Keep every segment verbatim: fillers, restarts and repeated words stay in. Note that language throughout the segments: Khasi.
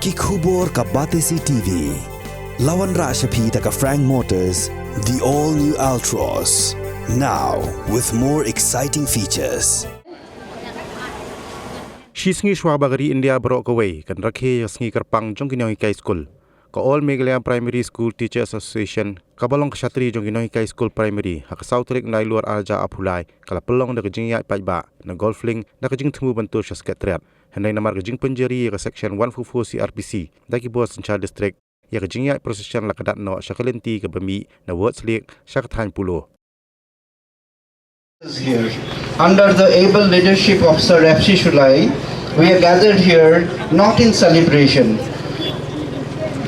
Ki khubor ka Batesi T V. La wanrah sha phi da ka Frank Motors, the all new Altroz. Now with more exciting features. Shi sngi shuwa ba ka ri India baroh kawei kan rakhe ïa ka sngi kyrpang jong ki nonghikai skul, ka All Meghalaya Primary School Teachers Association, kaba long ka shatri jong ki nonghikai skul primary, ha ka saw tarik Nailur arhajar arphew lai, ka la pynlong da ka jingïaid paidbah na Golf Link da ka jingthmu ban tur sha Secretariat. Hynrei namar ka jingpynjari ïa ka Section one four four C R P C da ki bor synshar district, ïa ka jingïaid procession la ka dat noh sha ka lynti kaba mih na Wurts Lake sha ka thaiñ Polo. Here. Under the able leadership of Sir F C Shullai, we are gathered here not in celebration,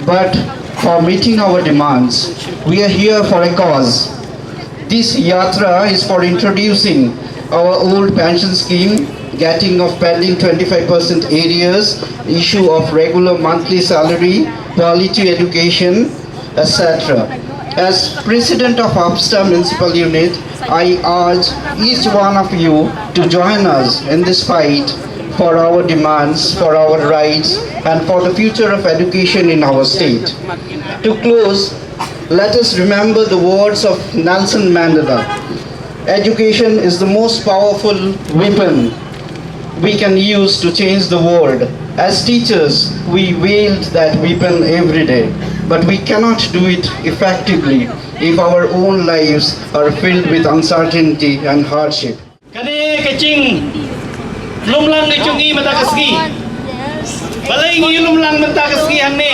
but for meeting our demands. We are here for a cause. This yatra is for introducing our old pension scheme, getting of pending twenty-five percent arrears, issue of regular monthly salary, quality education, et cetera. As president of Upstar Municipal Unit, I urge each one of you to join us in this fight for our demands, for our rights, and for the future of education in our state. To close, let us remember the words of Nelson Mandela. Education is the most powerful weapon we can use to change the world. As teachers, we wield that weapon every day, but we cannot do it effectively if our own lives are filled with uncertainty and hardship. Kane ka jinglumlang ka jong ngi mynta ka sngi. Balei ngi lumlang mynta ka sngi hangne?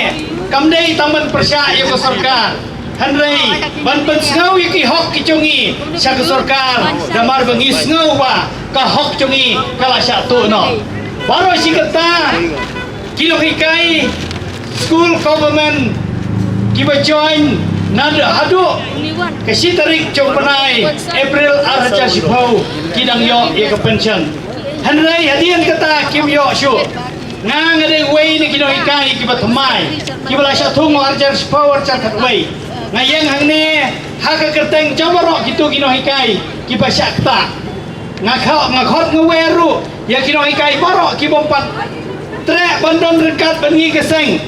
Kam dei tang ban pyrshah ïa ka sorkar. Hynrei ban pynsngew ïa ki hok ki jong ngi sha ka sorkar, namar ba ngi sngew ba ka hok jong ngi ka la shah tuh noh. Baroh shi katta ki nonghikai school government kiba join naduh haduh ka shi tarik jong u bnai April arhajar shiphew ki dang ïoh ïa ka pension. Hynrei hadien kata kim ïoh shuh. Nga, nga dei uwei na ki nonghikai kiba thymmai, kiba la shah thung arhajar shiphew, arhajar khatwei. Nga ïeng hangne ha ka kyrteng jong baroh kito ki nonghikai kiba shah ktah. Nga kha-, nga khot nga wer ruh ïa ki nonghikai baroh ki bym pat treh ban don ryngkat bad ngi ka seng,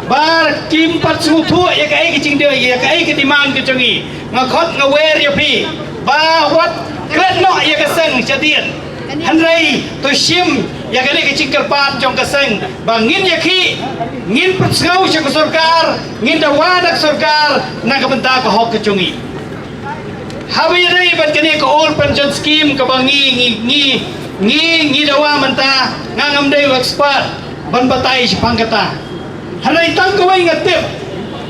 ba kim pat sngewthuh ïa kaei ka jingdei, ïa kaei ka demand ka jong ngi. Nga khot nga wer ïa phi ba wat klet noh ïa ka seng shadien. Hynrei to shim ïa kane ka jingkyrpad jong ka seng ba ngin ïakhih, ngin pynsngew sha ka sorkar, ngin dawa da ka sorkar na ka bynta ka hok ka jong ngi. Haba ïadei bad kane ka old pension scheme kaba ngi, ngi, ngi, ngi, ngi dawa mynta, nga ngam dei u expert ban batai shaphang kata. Hynrei tang kawei nga tip,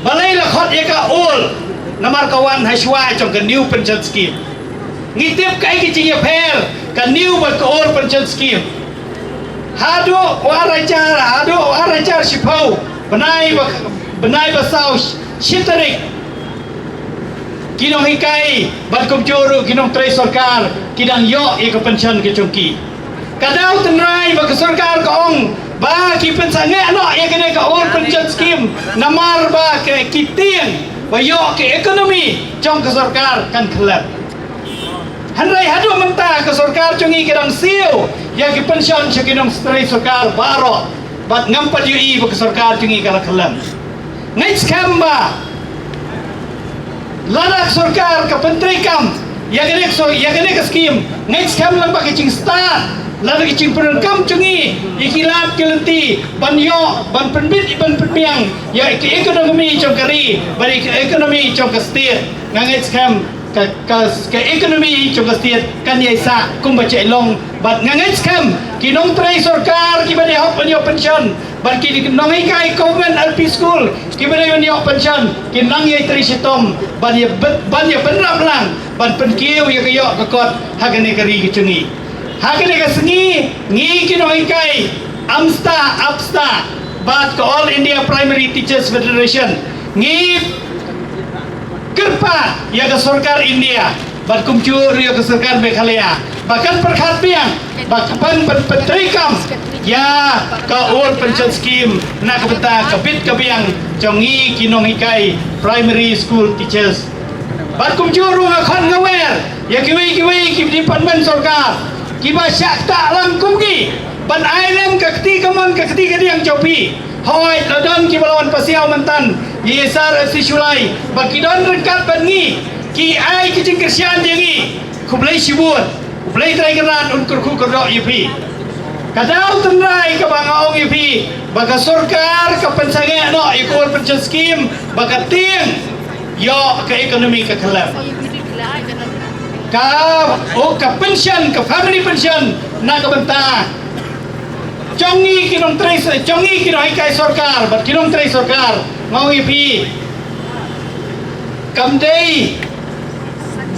balei la khot ïa ka old, namar ka wan ha shuwa jong ka new pension scheme. Ngi tip kaei ka jingïapher ka new bad ka old pension scheme. Haduh u arhajar, haduh u arhajar shiphew, bnai ba, bnai ba saw, shi tarik, ki nonghikai bad kumjuh ruh ki nongtrei sorkar ki dang ïoh ïa ka pension ka jong ki. Ka daw tynrai ba ka sorkar ka ong ba ki pynsangeh noh ïa kane ka old pension scheme, namar ba ka, ki tieng ba ïoh ka ekonomi jong ka sorkar kan khlem. Hynrei haduh mynta ka sorkar jong ngi ka dang siew ïa ki pension sha ki nongtrei sorkar baroh, bad ngam pat ïohi ba ka sorkar jong ngi ka la khlem. Ngeit skhem ba lada ka sorkar ka pyntreikam ïa kane ka sor-, ïa kane ka scheme, ngeit skhem lang ba ka jingstad, lada ka jingpyndonkam jong ngi ïa ki lad ki lynti ban ïoh, ban pynbit, ban pynbiang ïa ka ekonomi jong ka ri bad ïa ka ekonomi jong ka state. Nga ngeit skhem ka, ka, ka ekonomi jong ka state kan ïai sah kumba jai long. Bad nga ngeit skhem ki nongtrei sorkar kiba dei hok ban ïoh pension, bad ki nonghikai government L P school kiba dei ban ïoh pension, kin nang ïai trei shitom ban ïa byn-, ban ïa bynrap lang ban pynkiew ïa ka ïoh ka kot ha kane ka ri ka jong ngi. Ha kane ka sngi ngi ki nonghikai AMSTA, APSTA bad ka All India Primary Teachers Federation ngi kyrpad ïa ka sorkar India bad kumjuh ruh ïa ka sorkar Meghalaya ba kan pyrkhat biang ba kan pyn-, pyn-, pyntreikam ïa ka old pension scheme na ka bynta ka bit ka biang jong ngi ki nonghikai primary school teachers. Bad kumjuh ruh nga khot nga wer ïa kiwei kiwei ki department sorkar kiba shah ktah lang kum ki ban ai lem ka kti kamon ka kti kadiang jong phi. Hooid, la don kiba la wan pasiaw mynta ïa Sir F C Shullai ba ki don ryngkat bad ngi, ki ai ki jingkyrshan ïa ngi. Khublei shibun. U Blei Trai Kynrad un kyrkhu kyrdoh ïa phi. Ka daw tynrai kaba nga ong ïa phi ba ka sorkar ka pynsangeh noh ïa ka old pension scheme ba ka tieng ïoh ka economy ka khlem. Ka, oh, ka pension, ka family pension na ka bynta jong ngi ki nongtrei, jong ngi ki nonghikai sorkar bad ki nongtrei sorkar. Nga ong ïa phi, kam dei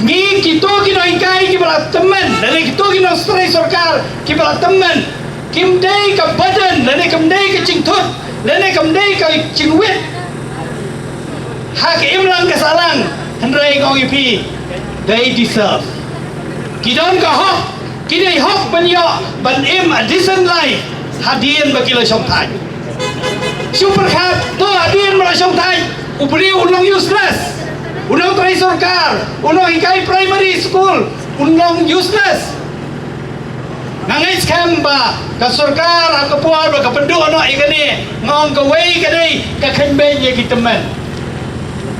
ngi kito ki nonghikai kiba la tymmen, lane kito ki nongtrei sorkar kiba la tymmen, kim dei ka burden, lane kam dei ka jingthut, lane kam dei ka jingwit ha ka imlang ka sahlang. Hynrei nga ong ïa phi, they deserve. Ki don ka hok, ki dei hok ban ïoh ban im a decent life hadien ba ki la shongthait. Shu pyrkhat to, hadien ba la shongthait, u briew u long useless. U nongtrei sorkar, u nonghikai primary school, u long useless. Nga ngeit skhem ba ka sorkar ha ka por ba ka pynduh noh ïa kane, nga ong kawei ka dei ka kheiñ beiñ ïa ki tymmen.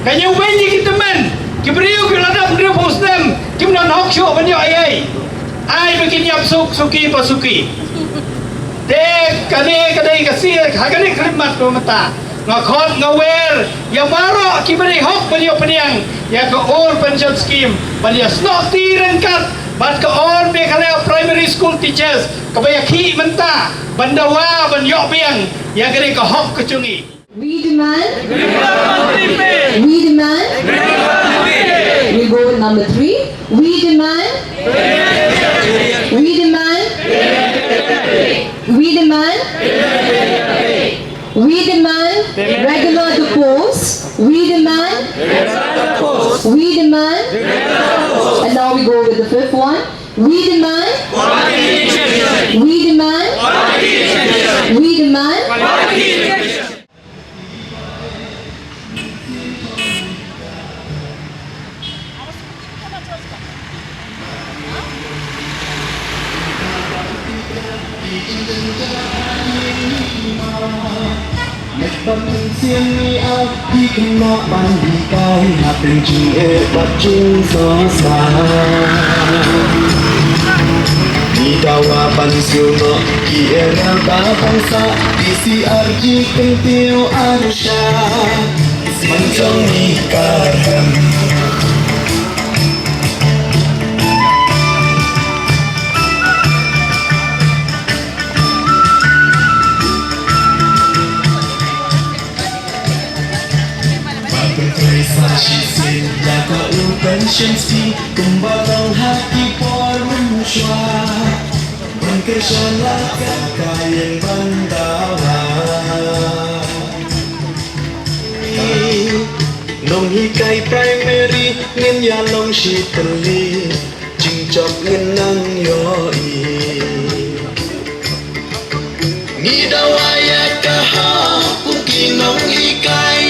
Ka ñiew beiñ ïa ki tymmen. Ki briew ki la dap hynriewphew snem kim don hok shuh ban ïoh ei ei. Ai ba kin ïap suk suki pa suki. Te kane ka dei ka sir ha kane ka khyllipmat ba mynta. Nga khot nga wer ïa baroh kiba dei hok ban ïoh pdiang ïa ka old pension scheme ban ïa snoh ti ryngkat bad ka All Meghalaya Primary School Teachers kaba ïa khih mynta ban dawa ban ïoh biang ïa kane ka hok ka jong ngi. We demand. We demand. We go with number three. We demand. We demand. We demand. We demand regular the post. We demand. We demand. And now we go with the fifth one. We demand. We demand. We demand. Ban sien ni a ki kynnoh ban hikai hapdeng jingeh bad jingsngewsih. Ngi dawa ban siew noh ki erial ba ban sah P C R G kyntiew arsha. Sman jong ngi ka rem. Ba pyntrei sa shisien ïa ka old pension scheme kumba long ha ki por mynshuwa. Ban kyrshan la ka ïeng ban dawa. Nonghikai primary ngin ïa long shi tylli. Jingjop ngin nang ïohi. Ngi dawa ïa ka hok kum ki nonghikai.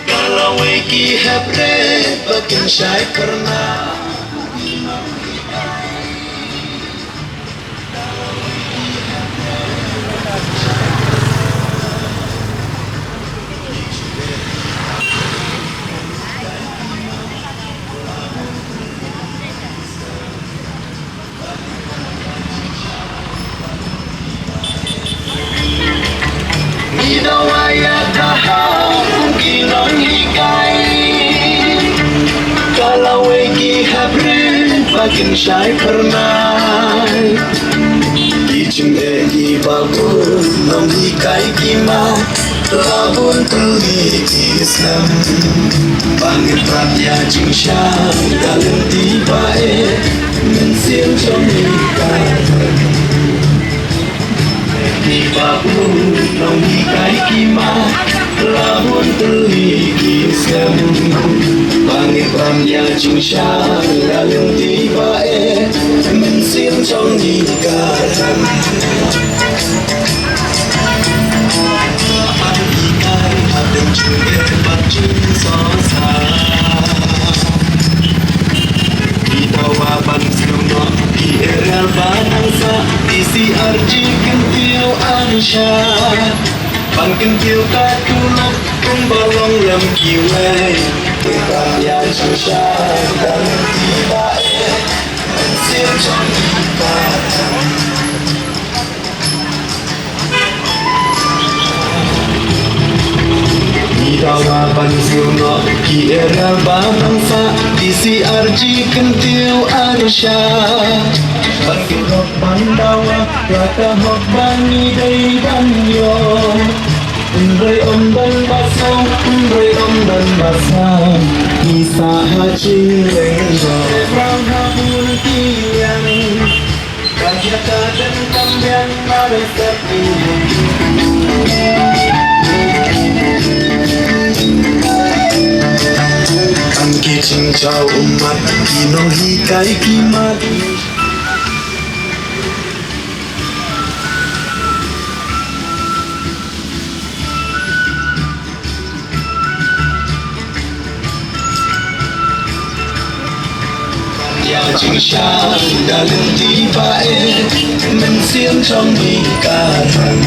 Ka lawei ki hep rit ba kin shai pyrnai. Ngi dawa ïa ka hok kum ki nonghikai. Ka lawei ki hep rit ba kin shai pyrnai. Ki jingeh kiba bun nonghikai ki mad la bun tylli ki snem. Ba ngin rap ïa jingshai ka lynti ba eh mynsiem jong ngi ka rem. Kiba bun nonghikai ki mad la bun tylli ki snem. Ba ngin rap ïa jingshai ka lynti ba eh mynsiem jong ngi ka rem. Ngi dawa ban siew noh ki erial ba nang sah P C R G kyntiew arsha. Ban kyntiew ka tulop kumba long lem kiwei. Te ban ïa jingshisha da lynti ba eh. Mynsiem jong ngi ka thang. Ngi dawa ban siew noh ki area ba nang sah, T C R G kyntiew arshah. Ban siew noh ban dawa ïa ka hok ba ngi dei ban ïoh. Hynrei ym don ba sah, hynrei ym don ba sah, ngi sah ha jingweng jong. Rang ha bun ki liang. Ka jaka dang tam biang, ma dei step. Tang ki jingjaw ummat, ki nonghikai ki mat. Ïa jingshisha da lynti ba eh, mynsiem jong ngi ka thang.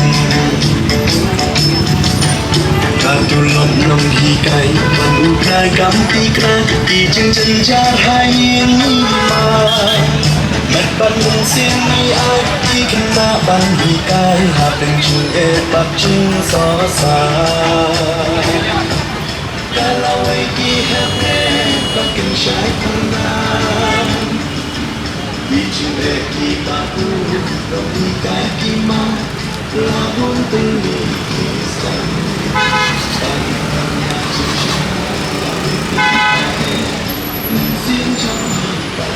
Ka tulop nonghikai ban u khlaiñ kam tikna, ki jingjynjar ha ïing i ma. Met bad mynsiem ngi ai, ki khynnah ban hikai, hapdeng jingeh bad jingsngewsih. Ka lawei ki heh heh bad kin shai pyrnai. Ki jingeh ki baku, dong hikai ki ma, la bun tylli ki seng. Ban ban ïa jingshisha, la bun ki heh heh, mynsiem jong ngi ka